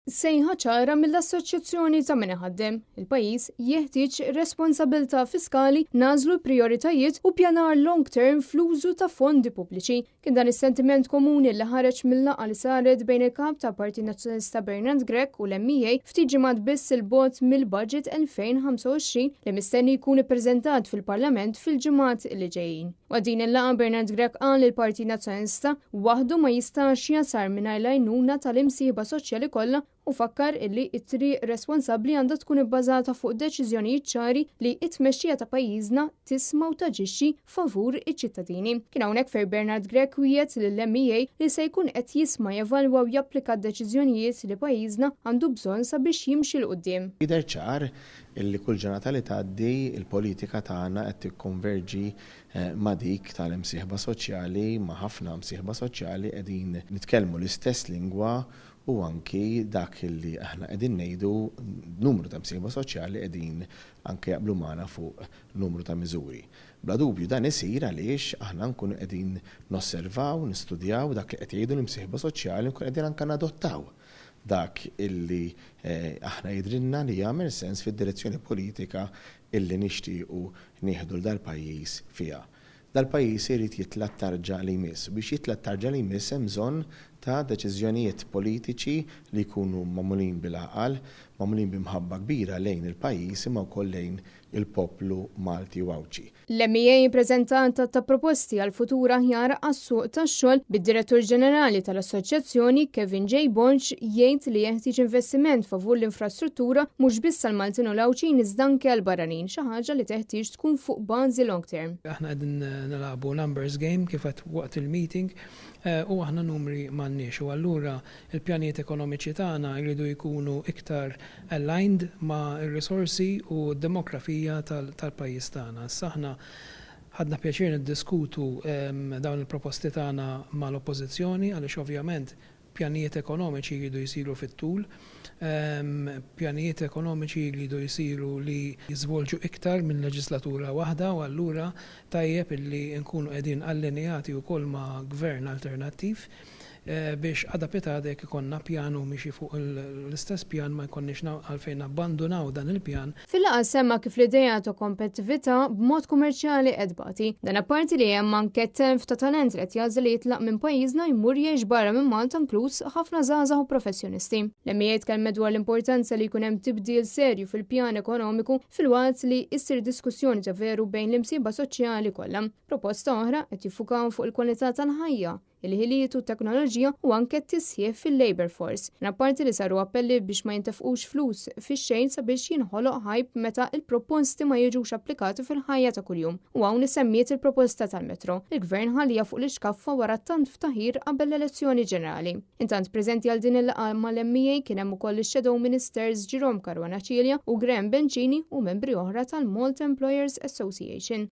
Sejħa ċara mill-Assoċjazzjoni ta' Min Iħaddem, il-pajjiż jeħtieġ responsabilità fiskali, nagħżlu l-prijoritajiet u pjanar long term fl-użu ta' fondi pubbliċi. Kien dan is-sentiment komuni li ħareġ mil-laqgħa li saret bejn il-Kap tal-Partit Nazzjonalista Bernard Grech u l-MEA ftit ġimgħat biss 'il bogħod mill-Budget 2025 li mistenni jkun ippreżentat fil-Parlament fil-ġimgħat li ġejjin. Waqt din il-laqgħa Bernard Grech qal li l-Partit Nazzjonalista waħdu ma jistax jasal mingħajr l-għajnuna tal-imsieħba soċjali kollha u fakkar illi t-triq responsabbli għandha tkun ibbażata fuq deċiżjonijiet ċari li t-tmexxija ta' pajjiżna tisma' u taġixxi favur iċ-ċittadini. Kien hawnhekk fejn Bernard Grech wiegħed lill-MEA li se jkun qed jisma' jevalwa u japplika d-deċiżjonijiet li pajjiżna għandu bżonn sabiex jimxi 'l quddiem. Jidher ċar illi kull ġurnata li tgħaddi l-politika tagħna qed tikkonverġi ma' dik tal-imsieħba soċjali, ma' ħafna msieħba soċjali qegħdin nitkellmu l-istess lingwa u anki dak li aħna qegħdin ngħidu numru ta' msieħba soċjali qegħdin anke jaqblu magħna fuq numru ta' miżuri. Bla dubju dan isir għaliex aħna nkunu qegħdin nosservaw, nistudjaw dak li qed jgħidu l-imsieħba soċjali, nkunu qegħdin anke nadottaw dak illi aħna jidhrilna li jagħmel sens fid-direzzjoni politika illi nixtiequ nieħdu 'l dal-pajjiż fiha. Dal-pajjiż irid jitla' t-tarġa li jmiss. U biex jitla' t-tarġa li jmiss hemm bżonn ta' deċiżjonijiet politiċi li jkunu magħmulin bil-għaqal, magħmulin bi mħabba kbira lejn il-pajjiż imma wkoll lejn il-poplu Malti u Għawdxi. L-MEA ppreżentat għadd ta' proposti għal futur aħjar għas-suq tax-xogħol, bid-Direttur Ġenerali tal-Assoċjazzjoni, Kevin J. Borg, jgħid li jeħtieġ investiment favur l-infrastruttura mhux biss għall-Maltin u l-Għawdxin iżda anke għall-barranin, xi ħaġa li teħtieġ tkun fuq bażi long term. Aħna qegħdin nilagħbu numbers game kif għedt waqt il-meeting u aħna numri m'għandniex u allura l-pjanijiet ekonomiċi tagħna jridu jkunu iktar aligned ma' r-risorsi u d-demografija tal-pajjiż tagħna. Issa aħna ħadna pjaċir niddiskutu dawn il-proposti tagħna mal-Oppożizzjoni għaliex ovvjament pjanijiet ekonomiċi jridu jsiru fit-tul, pjanijiet ekonomiċi jridu jsiru li jiżvolġu iktar minn leġislatura waħda u allura tajjeb illi nkunu qegħdin allineati wkoll ma' gvern alternattiv biex għada pitgħada jekk ikollna pjan u miexi fuq l-istess pjan ma jkollniex għalfejn nabbandunaw dan il-pjan. Fil-laqgħa semma kif l-idea ta' kompettività b'mod kummerċjali qed tbati. Dan apparti li hemm anke telf ta' talent li qed jagħżel li jitlaq minn pajjiżna jmur jgħix barra minn Malta inkluż ħafna żgħażagħ u professjonisti. L-MEA tkellmet dwar l-importanza li jkun hemm tibdil serju fil-pjan ekonomiku filwaqt li issir diskussjoni ta' veru bejn l-imsieħba soċjali kollha. Proposta oħra qed jiffukaw fuq il-kwalità tal-ħajja, il-ħiliet u t-teknoloġija u anke t-tisħiħ fil-labour force. Dan apparti li saru appelli biex ma jintefqux flus fix-xejn sabiex jinħoloq hype meta l-proposti ma jiġux applikati fil-ħajja ta' kuljum. U hawn issemmiet il-proposta tal-metro. Il-Gvern ħalliha fuq l-ixkaffa wara tant ftaħir qabel l-elezzjoni ġenerali. Intant preżenti għal din il-laqgħa mal-MEA kien hemm ukoll ix-Shadow Ministers Jerome Caruana Cilia u Graham Bencini u membri oħra tal-Malta Employers Association.